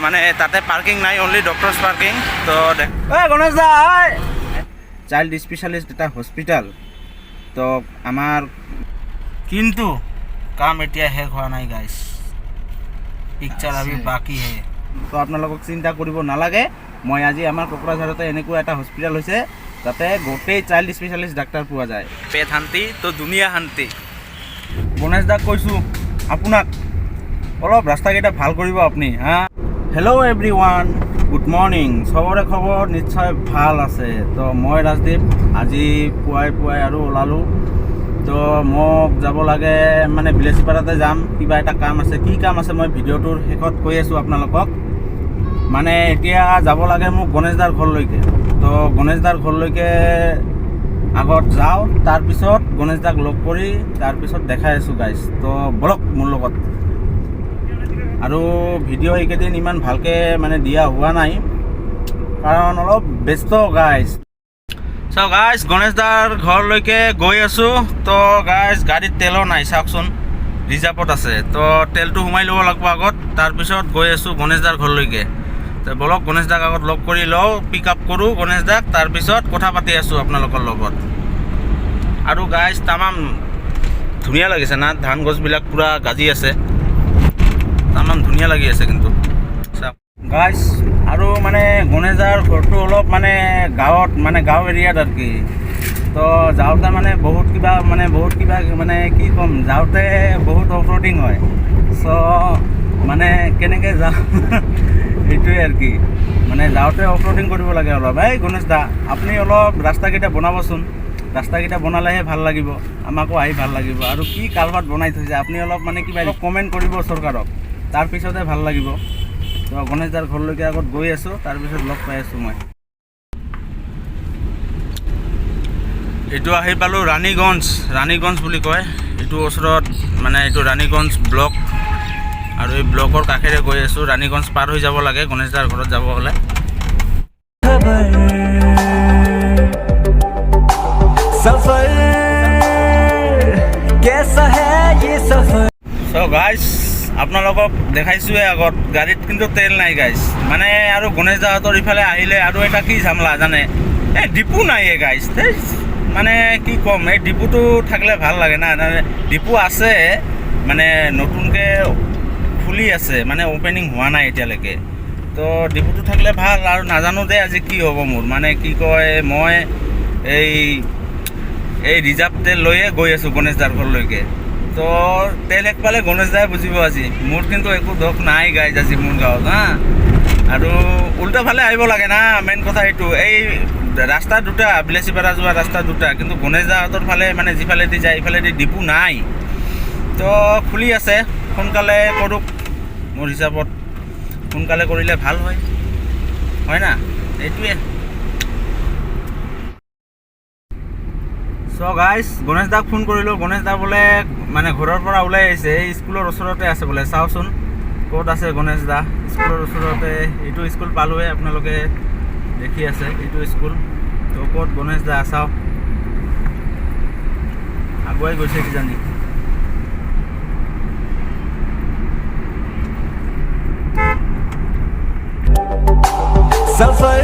মানে তাতে পাৰ্কিং নাই, অনলি ডক্টৰ্ছ পাৰ্কিং। তো গণেশ দা, চাইল্ড স্পেচিয়েলিষ্ট এটা হস্পিটেল। তো আমাৰ কিন্তু কাম এতিয়া শেষ হোৱা নাই গাইছ, পিকচাৰ अभी बाकी है। তো আপোনালোকক চিন্তা কৰিব নালাগে। মই আজি আমাৰ কোকৰাঝাৰতে এনেকুৱা এটা হস্পিটেল হৈছে, তাতে গোটেই চাইল্ড স্পেচিয়েলিষ্ট ডাক্তৰ পোৱা যায়। পেট শান্তি তো দুনিয়া শান্তি। গণেশ দাক কৈছোঁ, আপোনাক অলপ ৰাস্তাকেইটা ভাল কৰিব আপুনি। হা, hello every one, good morning. চবৰে খবৰ নিশ্চয় ভাল আছে। তো মই ৰাজদীপ, আজি পুৱাই পুৱাই আৰু ওলালোঁ। তো মোক যাব লাগে, মানে বিলাচীপাৰাতে যাম, কিবা এটা কাম আছে। কি কাম আছে মই ভিডিঅ'টোৰ শেষত কৈ আছোঁ আপোনালোকক। মানে এতিয়া যাব লাগে মোক গণেশদাৰ ঘৰলৈকে। তো গণেশদাৰ ঘৰলৈকে আগত যাওঁ, তাৰপিছত গণেশদাক লগ কৰি তাৰপিছত দেখাই আছোঁ গাইছ। তো বলক মোৰ লগত। আৰু ভিডিঅ' এইকেইদিন ইমান ভালকৈ মানে দিয়া হোৱা নাই, কাৰণ অলপ ব্যস্ত গাইছ। চ' গাইছ, গণেশদাৰ ঘৰলৈকে গৈ আছোঁ। তো গাইছ, গাড়ীত তেলো নাই, চাওকচোন, ৰিজাৰ্ভত আছে। তো তেলটো সোমাই ল'ব লাগিব আগত, তাৰপিছত গৈ আছোঁ গণেশদাৰ ঘৰলৈকে। তো বলক, গণেশদাক আগত লগ কৰি লওঁ, পিক আপ কৰোঁ গণেশদাক, তাৰপিছত কথা পাতি আছোঁ আপোনালোকৰ লগত। আৰু গাইছ, তামাম ধুনীয়া লাগিছে না? ধান গছবিলাক পূৰা গাজি আছে, তামাম ধুনীয়া লাগি আছে কিন্তু। চাওক গাইছ। আৰু মানে গণেশদাৰ ঘৰটো অলপ মানে গাঁৱত, মানে গাঁও এৰিয়াত আৰু কি। তো যাওঁতে মানে বহুত কিবা, মানে বহুত কিবা, মানে কি ক'ম, যাওঁতে বহুত অফ ৰোডিং হয়। চ' মানে কেনেকৈ যাওঁ সেইটোৱে আৰু কি, মানে যাওঁতে অফ ৰোডিং কৰিব লাগে অলপ। এই গণেশ দা, আপুনি অলপ ৰাস্তাকেইটা বনাবচোন। ৰাস্তাকেইটা বনালেহে ভাল লাগিব, আমাকো আহি ভাল লাগিব। আৰু কি কালভাৰ্ট বনাই থৈছে, আপুনি অলপ মানে কিবা কমেণ্ট কৰিব চৰকাৰক, তাৰপিছতহে ভাল লাগিব। তো গণেশ দাৰ ঘৰলৈকে আগত গৈ আছোঁ, তাৰপিছত লগ পাই আছোঁ মই। এইটো আহি পালোঁ ৰাণীগঞ্জ, ৰাণীগঞ্জ বুলি কয় এইটো ওচৰত, মানে এইটো ৰাণীগঞ্জ ব্লক। আৰু এই ব্লকৰ কাষেৰে গৈ আছোঁ। ৰাণীগঞ্জ পাৰ হৈ যাব লাগে গণেশ দাৰ ঘৰত যাব হ'লে। खबर सफर कैसा है ये सफर। চ' গাইজ, আপোনালোকক দেখাইছোঁৱে আগত, গাড়ীত কিন্তু তেল নাই গাইজ। মানে আৰু গণেশ দাহঁতৰ ইফালে আহিলে আৰু এটা কি ঝামলা জানে? এই ডিপু নাই এ গাইজ। মানে কি ক'ম, এই ডিপুটো থাকিলে ভাল লাগে না। মানে ডিপু আছে, মানে নতুনকৈ খুলি আছে, মানে অ'পেনিং হোৱা নাই এতিয়ালৈকে। তো ডিপুটো থাকিলে ভাল। আৰু নাজানো দেই আজি কি হ'ব মোৰ, মানে কি কয়, মই এই এই ৰিজাৰ্ভ তেল লৈয়ে গৈ আছোঁ গণেশ দাৰ ঘৰলৈকে। তো তেল শেষ পালে গণেশ দাই বুজিব আজি। মোৰ কিন্তু একো দোষ নাই গাইজ আজি মোৰ গাঁৱত। হা, আৰু উল্টা ফালে আহিব লাগে না, মেইন কথা এইটো। এই ৰাস্তা দুটা, বিলাচীপাৰা যোৱা ৰাস্তা দুটা, কিন্তু গণেশ দাহঁতৰ ফালে মানে যিফালেদি যায় ইফালেদি ডিপু নাই। তো খুলি আছে, সোনকালে কৰক। মোৰ হিচাপত সোনকালে কৰিলে ভাল হয়, হয় না? এইটোৱে। চ' গাইজ, গণেশ দাক ফোন কৰিলোঁ। গণেশ দা বোলে মানে ঘৰৰ পৰা ওলাই আহিছে, এই স্কুলৰ ওচৰতে আছে বোলে। চাওচোন ক'ত আছে গণেশ দা। স্কুলৰ ওচৰতে, এইটো স্কুল পালোৱে, আপোনালোকে দেখি আছে এইটো স্কুল। তো ক'ত গণেশ দা চাওঁ, আগুৱাই গৈছে কিজানি। सफर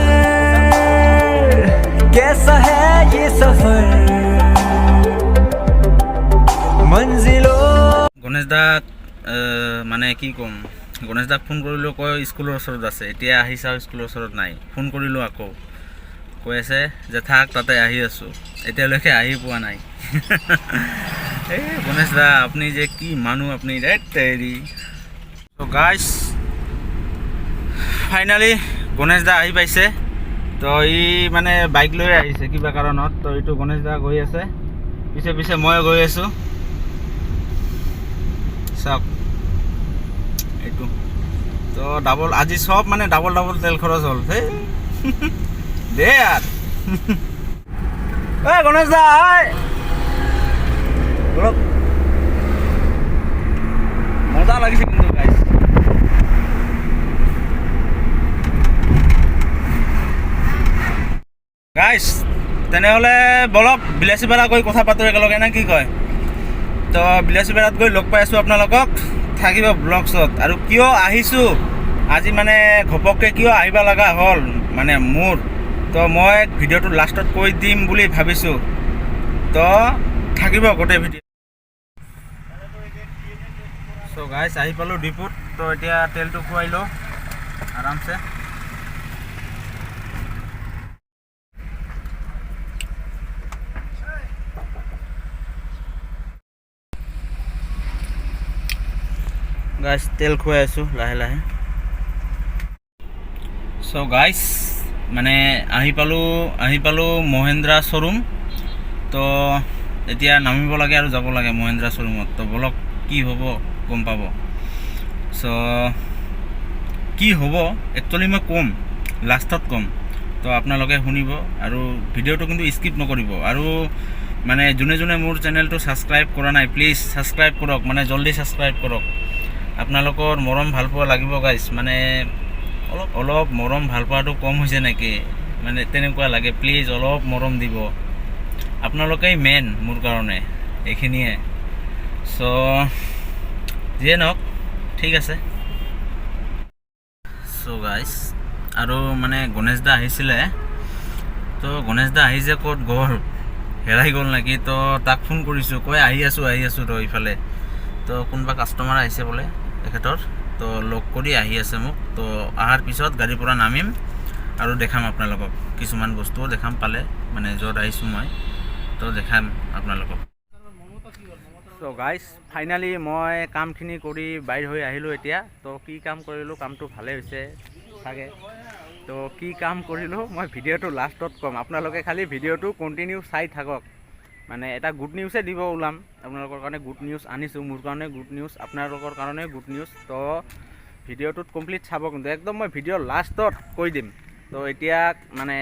कैसा है ये सफर मंजिलों গণেশ দাক মানে কি ক'ম, গণেশ দাক ফোন কৰিলোঁ, কয় স্কুলৰ ওচৰত আছে। এতিয়া আহি চাওঁ, স্কুলৰ ওচৰত নাই। ফোন কৰিলোঁ আকৌ, কৈ আছে যে থাক তাতে আহি আছোঁ। এতিয়ালৈকে আহি পোৱা নাই। এই গণেশ দা, আপুনি যে কি মানুহ আপুনি, তেৰি। ত' গাইছ, ফাইনেলি গণেশ দা আহি পাইছে। তো ই মানে বাইক লৈ আহিছে কিবা কাৰণত। তো এইটো গণেশ দা গৈ আছে, পিছে পিছে মই গৈ আছোঁ। চাওক এইটো। তো ডাবল আজি চব, মানে ডাবল ডাবল তেল খৰচ হ'ল। সেই দে আৰু। ঐ গণেশ দা, ঐ বলক। মজা লাগিছে কিন্তু গাইছ। গাইছ, তেনেহ'লে বলক বিলাচীপাৰা গৈ কথা পাতোঁ একেলগে, নে কি কয়? তো বিলাচীপাৰাত গৈ লগ পাই আছোঁ আপোনালোকক। থাকিব ব্লগছত। আৰু কিয় আহিছোঁ আজি মানে ঘপককৈ কিয় আহিব লগা হ'ল মানে মোৰ, তো মই ভিডিঅ'টো লাষ্টত কৈ দিম বুলি ভাবিছোঁ। তো থাকিব গোটেই ভিডিঅ'। চ' গাইছ, আহি পালোঁ ডিপুত। তো এতিয়া তেলটো খুৱাই লওঁ আৰামছে। গাইছ, তেল খুৱাই আছোঁ লাহে লাহে। চ' গাইছ, মানে আহি পালোঁ মহেন্দ্ৰা শ্ব'ৰুম। তো এতিয়া নামিব লাগে আৰু যাব লাগে মহেন্দ্ৰা শ্ব'ৰুমত। তো বলক, কি হ'ব গম পাব। চ' কি হ'ব একচুৱেলি মই ক'ম, লাষ্টত ক'ম। তো আপোনালোকে শুনিব আৰু ভিডিঅ'টো কিন্তু স্কিপ নকৰিব। আৰু মানে যোনে যোনে মোৰ চেনেলটো ছাবস্ক্ৰাইব কৰা নাই, প্লিজ ছাবস্ক্ৰাইব কৰক, মানে জল্দি ছাবস্ক্ৰাইব কৰক। আপোনালোকৰ মৰম ভালপোৱা লাগিব গাইছ। মানে অলপ অলপ মৰম ভালপোৱাটো কম হৈছে নেকি, মানে তেনেকুৱা লাগে। প্লিজ অলপ মৰম দিব, আপোনালোকেই মেইন মোৰ কাৰণে, এইখিনিয়ে। চ' যিয়ে নহওক, ঠিক আছে। চ' গাইছ, আৰু মানে গণেশ দা আহিছিলে। তো গণেশ দা আহি যে ক'ত গ'ল, হেৰাই গ'ল নেকি? তো তাক ফোন কৰিছোঁ, কয় আহি আছোঁ, আহি আছোঁ ৰ ইফালে। তো কোনোবা কাষ্টমাৰ আহিছে বোলে তেখেতৰ, তো লগ কৰি আহি আছে মোক। তো অহাৰ পিছত গাড়ীৰ পৰা নামিম আৰু দেখাম আপোনালোকক, কিছুমান বস্তুও দেখাম পালে, মানে য'ত আহিছোঁ মই, তো দেখাম আপোনালোকক। চ' গাইজ, ফাইনেলি মই কামখিনি কৰি বাহিৰ হৈ আহিলোঁ এতিয়া। তো কি কাম কৰিলোঁ, কামটো ভালেই হৈছে চাগে। তো কি কাম কৰিলোঁ মই ভিডিঅ'টো লাষ্টত ক'ম, আপোনালোকে খালি ভিডিঅ'টো কণ্টিনিউ চাই থাকক। মানে এটা গুড নিউজে দিব ওলাম আপোনালোকৰ কাৰণে, গুড নিউজ আনিছোঁ। মোৰ কাৰণে গুড নিউজ, আপোনালোকৰ কাৰণে গুড নিউজ। তো ভিডিঅ'টোত কমপ্লিট চাব কিন্তু একদম, মই ভিডিঅ' লাষ্টত কৈ দিম। তো এতিয়া মানে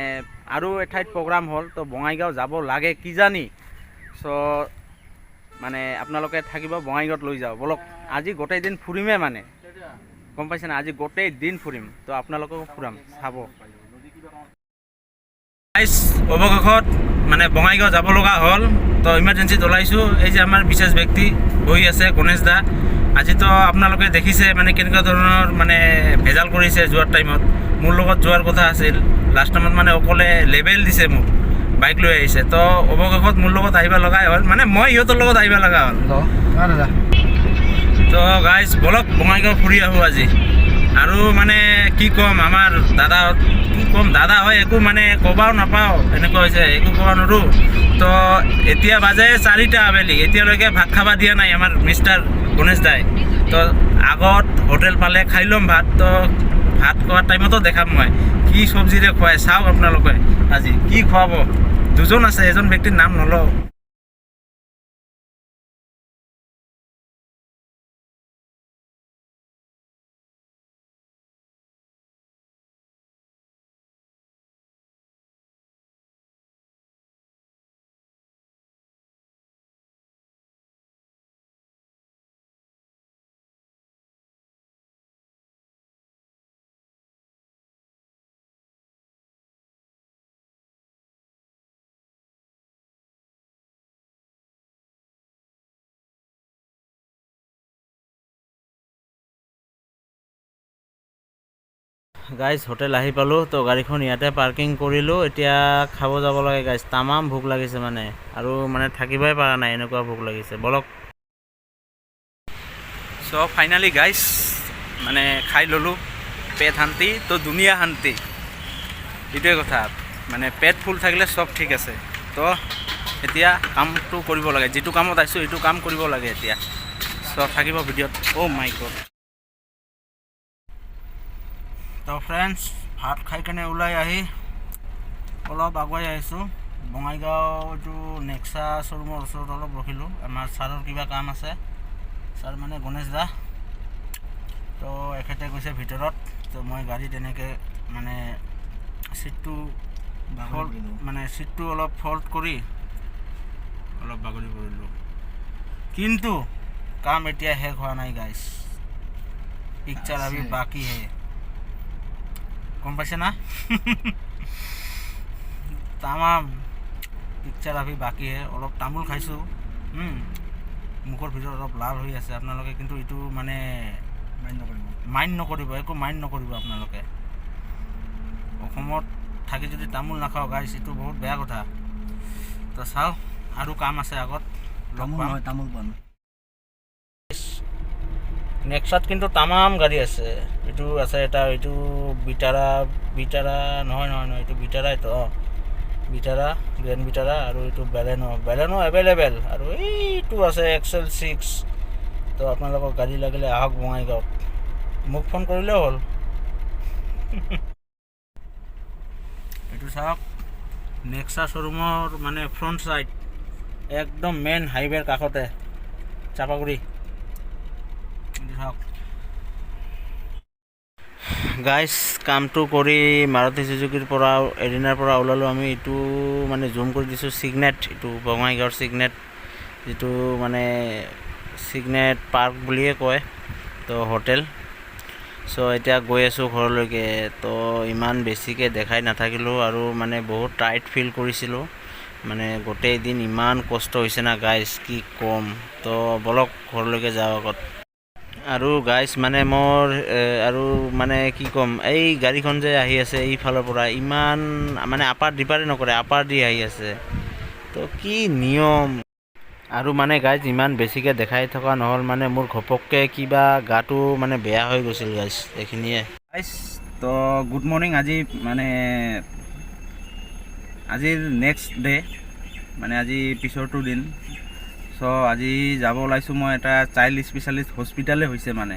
আৰু এঠাইত প্ৰগ্ৰাম হ'ল, তো বঙাইগাঁও যাব লাগে কিজানি। চ' মানে আপোনালোকে থাকিব, বঙাইগাঁৱত লৈ যাওঁ ব'লক। আজি গোটেই দিন ফুৰিমেই, মানে গম পাইছেনে? আজি গোটেই দিন ফুৰিম, তো আপোনালোককো ফুৰাম, চাব। অৱশেষত মানে বঙাইগাঁও যাব লগা হ'ল, তো ইমাৰ্জেঞ্চিত ওলাইছোঁ। এই যে আমাৰ বিশেষ ব্যক্তি বহি আছে, গণেশ দা। আজিতো আপোনালোকে দেখিছে মানে কেনেকুৱা ধৰণৰ মানে ভেজাল কৰিছে যোৱাৰ টাইমত। মোৰ লগত যোৱাৰ কথা আছিল, লাষ্ট টাইমত মানে অকলে লেবেল দিছে মোক, বাইক লৈ আহিছে। তো অৱশেষত মোৰ লগত আহিব লগাই হ'ল, মানে মই সিহঁতৰ লগত আহিব লগা হ'ল। দাদা। তো গাইজ, বলক, বঙাইগাঁও ফুৰি আহোঁ আজি। আৰু মানে কি ক'ম, আমাৰ দাদা, কি ক'ম, দাদা হয়, একো মানে ক'বাও নাপাওঁ, এনেকুৱা হৈছে, একো ক'ব নোৱাৰোঁ। তো এতিয়া বাজে 4টা আবেলি, এতিয়ালৈকে ভাত খাব দিয়া নাই আমাৰ মিষ্টাৰ গণেশ দাই। তো আগত হোটেল পালে খাই ল'ম ভাত। তো ভাত খোৱাৰ টাইমতো দেখাম মই কি চব্জিৰে খুৱাই, চাওক আপোনালোকে আজি কি খুৱাব। দুজন আছে, এজন ব্যক্তিৰ নাম নলওঁ। গাইজ, হোটেল আহি পালোঁ। তো গাড়ীখন ইয়াতে পাৰ্কিং কৰিলোঁ, এতিয়া খাব যাব লাগে। গাইজ, তামাম ভোক লাগিছে মানে, আৰু মানে থাকিবই পৰা নাই, এনেকুৱা ভোক লাগিছে। বলক। চ' ফাইনেলি গাইজ, মানে খাই ল'লোঁ। পেট শান্তি তো দুনিয়া শান্তি, এইটোৱে কথা। মানে পেট ফুল থাকিলে চব ঠিক আছে। তো এতিয়া কামটো কৰিব লাগে, যিটো কামত আহিছোঁ সেইটো কাম কৰিব লাগে এতিয়া। চ' থাকিব ভিডিঅ'ত। অ' মাই গড। তো ফ্ৰেণ্ডছ, ভাত খাই কেনে ওলাই আহি অলপ আগুৱাই আহিছোঁ। বঙাইগাঁও এইটো নেক্সা শ্ব'ৰুমৰ ওচৰত অলপ ৰখিলোঁ। আমাৰ ছাৰৰ কিবা কাম আছে, ছাৰ মানে গণেশ দা। তো এখেতে গৈছে ভিতৰত, তো মই গাড়ীত এনেকৈ মানে চিটটো ফল্ড, মানে চিটটো অলপ ফল্ড কৰি অলপ বাগৰি পৰিলোঁ। কিন্তু কাম এতিয়া শেষ হোৱা নাই গাইছ, পিকচাৰ अभी আছে। बाकी है। গম পাইছে না? তামাম পিকচাৰ अभी बाकी है। অলপ তামোল খাইছোঁ, মুখৰ ভিতৰত অলপ লাল হৈ আছে। আপোনালোকে কিন্তু এইটো মানে মাইণ্ড নকৰিব, একো মাইণ্ড নকৰিব। আপোনালোকে অসমত থাকি যদি তামোল নাখাওঁ গাইছ, এইটো বহুত বেয়া কথা। তো চাওঁ, আৰু কাম আছে আগত, লগ তামোল পাম। নহয়, তামোল পাণ। নেক্সাত কিন্তু তামাম গাড়ী আছে। এইটো আছে এটা, এইটো বিটাৰা, বিটাৰা নহয়, নহয়, নহয়, এইটো বিটাৰাইতো। অঁ, বিটাৰা, গ্ৰেণ্ড বিটাৰা। আৰু এইটো বেলেনো, বেলেনো এভেইলেবেল। আৰু এইটো আছে এক্সেল 6। তো আপোনালোকক গাড়ী লাগিলে আহক বঙাইগাঁৱত, মোক ফোন কৰিলেও হ'ল। এইটো চাওক, নেক্সা শ্ব'ৰুমৰ মানে ফ্ৰণ্ট চাইড, একদম মেইন হাইৱেৰ কাষতে, চাপাগুৰি। এইটো চাওক গাইছ। কামটো কৰি মাৰুতি চুজুকিৰ পৰা, এৰিনাৰ পৰা ওলালোঁ আমি। এইটো মানে জুম কৰি দিছোঁ, চিগনেট, এইটো বঙাইগাঁৱৰ চিগনেট, যিটো মানে চিগনেট পাৰ্ক বুলিয়ে কয়, তো হোটেল। চ' এতিয়া গৈ আছোঁ ঘৰলৈকে। তো ইমান বেছিকৈ দেখাই নাথাকিলোঁ আৰু মানে বহুত টায়াৰ্ড ফিল কৰিছিলোঁ। মানে গোটেই দিন ইমান কষ্ট হৈছে না গাইছ, কি ক'ম। তো ব'লক, ঘৰলৈকে যাওঁ আগত। আৰু গাইছ, মানে মোৰ আৰু মানে কি ক'ম, এই গাড়ীখন যে আহি আছে এইফালৰ পৰা, ইমান মানে আপাৰ ডিপাৰে নকৰে, আপাৰ দি আহি আছে। তো কি নিয়ম! আৰু মানে গাইজ, ইমান বেছিকৈ দেখাই থকা নহ'ল, মানে মোৰ ঘপককৈ কিবা গাটো মানে বেয়া হৈ গৈছিল গাইজ, এইখিনিয়ে গাইজ। তো গুড মৰ্ণিং। আজি মানে আজিৰ নেক্সট ডে, মানে আজি পিছৰটো দিন। চ' আজি যাব ওলাইছোঁ মই এটা চাইল্ড স্পেচিয়েলিষ্ট হস্পিটেলে হৈছে মানে,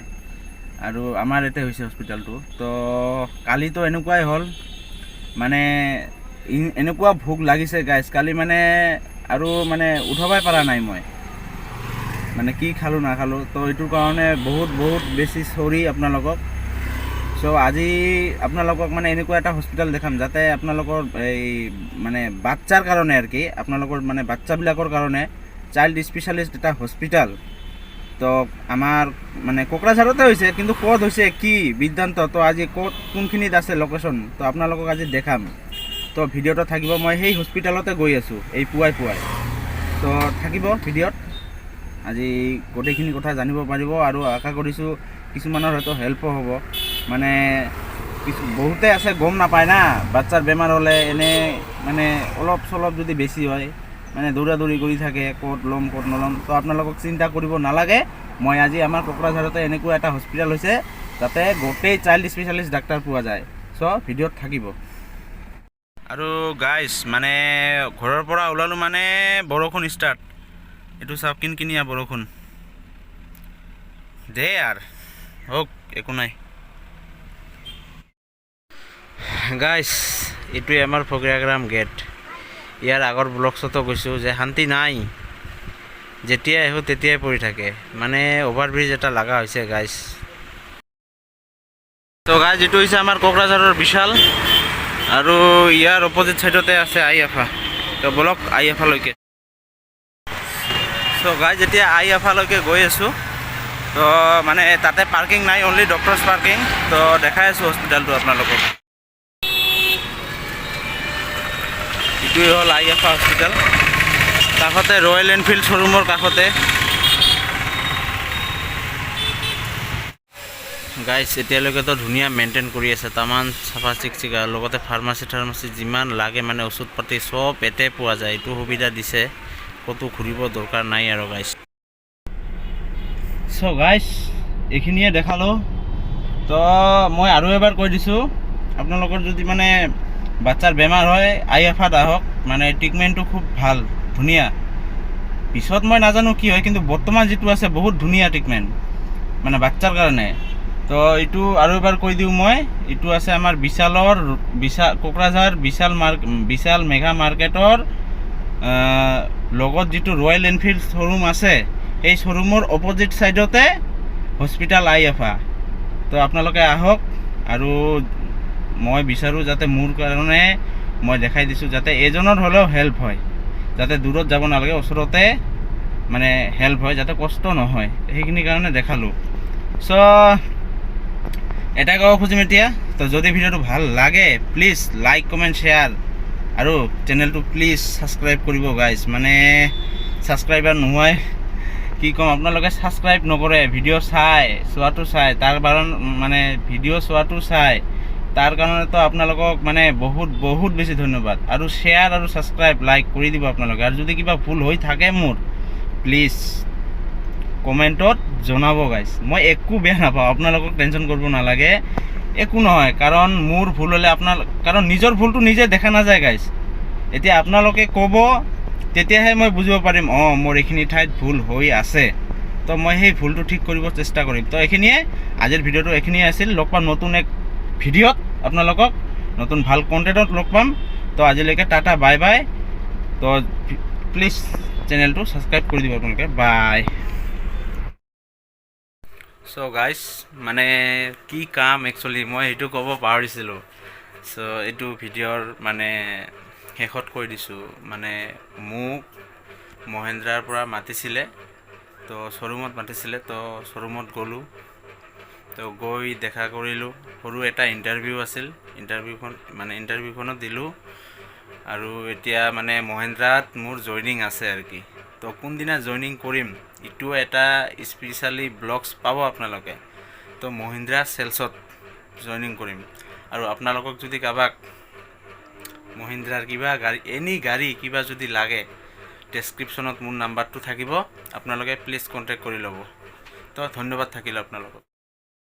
আৰু আমাৰ ইয়াতে হৈছে হস্পিটেলটো। তো কালিতো এনেকুৱাই হ'ল, মানে এনেকুৱা ভোক লাগিছে গাইজ কালি, মানে আৰু মানে উঠাবই পৰা নাই মই, মানে কি খালোঁ নাখালোঁ। তো এইটোৰ কাৰণে বহুত বহুত বেছি চৰি আপোনালোকক। চ' আজি আপোনালোকক মানে এনেকুৱা এটা হস্পিটেল দেখাম, যাতে আপোনালোকৰ এই মানে বাচ্চাৰ কাৰণে আৰু কি, আপোনালোকৰ মানে বাচ্চাবিলাকৰ কাৰণে চাইল্ড স্পেচিয়েলিষ্ট এটা হস্পিটেল। তো আমাৰ মানে কোকৰাঝাৰতে হৈছে, কিন্তু ক'ত হৈছে, কি বৃত্তান্ত, তো আজি ক'ত কোনখিনিত আছে লোকেশ্যন, তো আপোনালোকক আজি দেখাম। তো ভিডিঅ'টো থাকিব, মই সেই হস্পিটেলতে গৈ আছোঁ এই পুৱাই পুৱাই। তো থাকিব ভিডিঅ'ত, আজি গোটেইখিনি কথা জানিব পাৰিব। আৰু আশা কৰিছোঁ কিছুমানৰ হয়তো হেল্পো হ'ব। মানে কিছু বহুতে আছে গম নাপায় না, বাচ্চাৰ বেমাৰ হ'লে এনে মানে অলপ চলপ যদি বেছি হয়, মানে দৌৰা দৌৰি কৰি থাকে, ক'ত ল'ম, ক'ত নল'ম। তো আপোনালোকক চিন্তা কৰিব নালাগে। মই আজি আমাৰ কোকৰাঝাৰতে এনেকুৱা এটা হস্পিটেল হৈছে, তাতে গোটেই চাইল্ড স্পেচিয়েলিষ্ট ডাক্তৰ পোৱা যায়। চ' ভিডিঅ'ত থাকিব। আৰু গাইছ, মানে ঘৰৰ পৰা ওলালোঁ, মানে বৰষুণ ষ্টাৰ্ট। এইটো চাওক, কিনকিনীয়া বৰষুণ দে আৰু হওক, একো নাই। গাইছ, এইটোৱে আমাৰ ফকীৰাগ্ৰাম গেট। ইয়াৰ আগৰ ব্লগছতো কৈছোঁ যে শান্তি নাই, যেতিয়াই আহোঁ তেতিয়াই পৰি থাকে। মানে অভাৰব্ৰিজ এটা লগা হৈছে গাইছ। তো গাইছ, এইটো হৈছে আমাৰ কোকৰাঝাৰৰ বিশাল আৰু ইয়াৰ অপজিট চাইডতে আছে আই আফা। তো বলক আই আফালৈকে। চ' গাইজ, এতিয়া আই আফালৈকে গৈ আছোঁ। তো মানে তাতে পাৰ্কিং নাই, অনলি ডক্টৰ্ছ পাৰ্কিং। তো দেখাই আছোঁ হস্পিটেলটো আপোনালোকক। এইটোৱে হ'ল আই আফা হস্পিটেল, কাষতে ৰয়েল এনফিল্ড শ্ব'ৰুমৰ কাষতে। গাইছ, এতিয়ালৈকেতো ধুনীয়া মেইনটেইন কৰি আছে, তামান চাফা চিকচিকা। লগতে ফাৰ্মাচী থাৰ্মাচী যিমান লাগে, মানে ঔষধ পাতি চব ইয়াতে পোৱা যায়। এইটো সুবিধা দিছে, ক'তো ঘূৰিব দৰকাৰ নাই আৰু গাইছ। চ' গাইছ, এইখিনিয়ে দেখালোঁ। তো মই আৰু এবাৰ কৈ দিছোঁ, আপোনালোকৰ যদি মানে বাচ্চাৰ বেমাৰ হয়, আই এফাত আহক। মানে ট্ৰিটমেণ্টটো খুব ভাল, ধুনীয়া। পিছত মই নাজানো কি হয়, কিন্তু বৰ্তমান যিটো আছে বহুত ধুনীয়া ট্ৰিটমেণ্ট, মানে বাচ্চাৰ কাৰণে। তো এইটো আৰু এবাৰ কৈ দিওঁ মই, এইটো আছে আমাৰ বিশালৰ, বিশাল কোকৰাঝাৰ বিশাল মাৰ্ক, বিশাল মেগা মাৰ্কেটৰ লগত যিটো ৰয়েল এনফিল্ড শ্ব'ৰুম আছে, সেই শ্ব'ৰুমৰ অপজিট ছাইডতে হস্পিটেল আই এফা। তো আপোনালোকে আহক আৰু মই বিচাৰোঁ যাতে মোৰ কাৰণে মই দেখাই দিছোঁ, যাতে এজনৰ হ'লেও হেল্প হয়, যাতে দূৰত যাব নালাগে, ওচৰতে মানে হেল্প হয়, যাতে কষ্ট নহয়, সেইখিনি কাৰণে দেখালোঁ। চ' এটাই ক'ব খুজিম এতিয়া, তো যদি ভিডিঅ'টো ভাল লাগে, প্লিজ লাইক, কমেণ্ট, শ্বেয়াৰ আৰু চেনেলটো প্লিজ ছাবস্ক্ৰাইব কৰিব গাইজ। মানে ছাবস্ক্ৰাইবাৰ নোহোৱাই কি ক'ম, আপোনালোকে ছাবস্ক্ৰাইব নকৰে, ভিডিঅ' চাই চোৱাটো চাই, তাৰ কাৰণ মানে ভিডিঅ' চোৱাটো চাই, তাৰ কাৰণেতো আপোনালোকক মানে বহুত বহুত বেছি ধন্যবাদ। আৰু শ্বেয়াৰ আৰু ছাবস্ক্ৰাইব, লাইক কৰি দিব আপোনালোকে। আৰু যদি কিবা ভুল হৈ থাকে মোৰ, প্লিজ কমেণ্টত জনাব গাইজ। মই একো বেয়া নাপাওঁ, আপোনালোকক টেনশ্যন কৰিব নালাগে, একো নহয়। কাৰণ মোৰ ভুল হ'লে আপোনাৰ, কাৰণ নিজৰ ভুলটো নিজে দেখা নাযায় গাইজ। এতিয়া আপোনালোকে ক'ব, তেতিয়াহে মই বুজিব পাৰিম, অঁ, মোৰ এইখিনি ঠাইত ভুল হৈ আছে। তো মই সেই ভুলটো ঠিক কৰিব চেষ্টা কৰিম। তো এইখিনিয়ে, আজিৰ ভিডিঅ'টো এইখিনিয়ে আছিল। লগ পাম নতুন এক ভিডিঅ'ত, আপোনালোকক নতুন ভাল কণ্টেণ্টত লগ পাম। তো আজিলৈকে টাটা, বাই বাই। তো প্লিজ চেনেলটো ছাবস্ক্ৰাইব কৰি দিব আপোনালোকে। বাই। চ' গাইজ, মানে কি কাম একচুৱেলি মই সেইটো ক'ব পাহৰিছিলোঁ। চ' এইটো ভিডিঅ'ৰ মানে শেষত কৈ দিছোঁ। মানে মোক মহেন্দ্ৰাৰ পৰা মাতিছিলে, তো শ্ব'ৰুমত মাতিছিলে। তো শ্ব'ৰুমত গ'লোঁ, তো গৈ দেখা কৰিলোঁ। সৰু এটা ইণ্টাৰভিউ আছিল, ইণ্টাৰভিউখন মানে ইণ্টাৰভিউখনত দিলোঁ আৰু এতিয়া মানে মহেন্দ্ৰাত মোৰ জইনিং আছে আৰু কি। তো কোনদিনা জইনিং কৰিম, ইটো এটা স্পেচিয়েলি ব্লগছ পাব আপোনালোকে। তো মহিন্দ্ৰা চেলছত জইনিং কৰিম। আৰু আপোনালোকক যদি কাৰোবাক মহিন্দ্ৰাৰ কিবা গাড়ী, এনি গাড়ী কিবা যদি লাগে, ডেছক্ৰিপশ্যনত মোৰ নাম্বাৰটো থাকিব, আপোনালোকে প্লিজ কণ্টেক্ট কৰি ল'ব। তো ধন্যবাদ থাকিল আপোনালোকক।